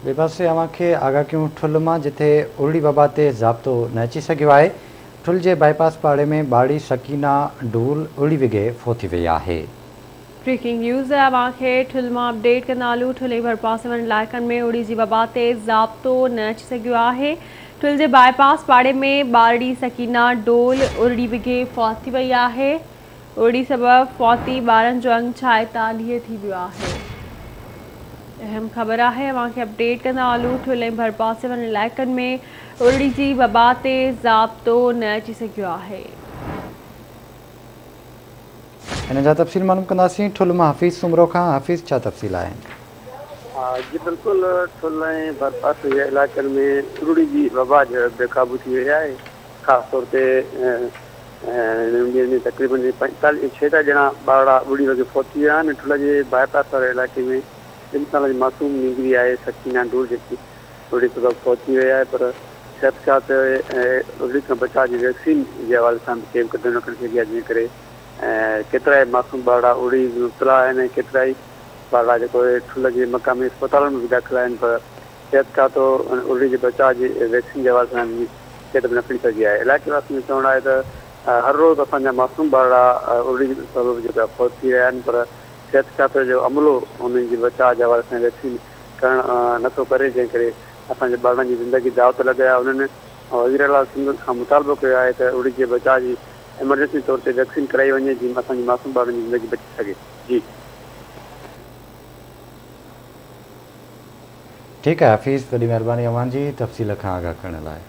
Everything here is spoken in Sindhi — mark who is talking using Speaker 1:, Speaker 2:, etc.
Speaker 1: ٻئي پاسي اوهان کي آگاهه ڪيون ٺل مان جتي ارڙي وبا تي ضابطو نه اچي سگهيو آهي، ٺل جي بائي پاس پاڙي ۾ ٻارڙي سڪينه ڍول ارڙي وگهي فوت ٿي وئي آهي.
Speaker 2: بريڪنگ نيوز اوهان کي ٺل مان اپڊيٽ ڪندا هلون ٺل ۽ ڀرپاسي وارن علائقن ۾ اڙي جي وبا تي ضابطو نه اچي سگهيو آهي ٺل جي بائي پاس پاڙي ۾ ٻارڙي سڪينه ڊول ارڙي وگهي فوت ٿي وئي آهي ارڙي سبب فوتي ٻارن جو انگ 46 ٿي ويو آهي. اهم خبر آهي اوهان کي اپڊيٽ ڪندا هلون ٺل ۽ ڀرپاسي وارن علائقن ۾ ارڙي جي وبا تي ضابطو نه اچي سگهيو آهي.
Speaker 1: ان جا تفصيل معلوم ڪنداسين ٺل مان حفيظ سومرو کان حفيظ ڇا تفصيل آهن.
Speaker 3: جي بلڪل ٺل ۽ ڀرپاسي جي علائقن ۾ ارڙي جي وبا جو بي قابو ٿي وئي آهي خاص طور تي انهن ڏينهن ۾ تقريبن پنجيتاليهه ڇيتاليهه ڄڻا ٻارڙا ٻڏي وڳي فوت ٿي ويا آهن. ٺلهه جي باء پاس واري علائقي ۾ ٻن سالن جي معصوم نينگري آهي سڪينه ڊور جيڪي ٻڏي سبب فوت ٿي وئي آهي پر صحت کاتي ٻڏي کان بچاء جي ويڪسين جي حوالي سان به ڪي به قدم نه کڻي سگهي آهي جنهن ڪري ڪيترائي معصوم ٻارڙا ٻڏي ۾ مبتلا آهن ۽ ڪيترائي ٻارڙا جيڪو ٺلهه جي مقامي اسپتالن ۾ به داخل آهن پر صحت کاتو ارڙي جي بچاء جي ويڪسين جي حوالي سان به قدم نه کڻي سگهي آهي. علائقي واسين جو چوڻ آهي ته هر روز اسان جا معصوم ٻارڙا ارڙي جي سبب جيڪو آهي فوت ٿي رهيا آهن پر صحت کاتي جو عملو انهن جي بچاء جي حوالي سان ويڪسين ڪرڻ نه ٿو ڪري جنهن ڪري اسان جي ٻارڙن جي زندگي داء تي لڳي آهي. انهن وزير اعليٰ سنڌ کان مطالبو ڪيو آهي ته ارڙي جي بچاء جي ايمرجنسي طور تي ويڪسين ڪرائي وڃي جيئن اسان جي معصوم ٻارڙن جي زندگي بچي سگهي. جي.
Speaker 1: ٺيڪ آهي حفيظ وڏي مهرباني اوهان جي تفصيل کان آگاهه ڪرڻ لاء.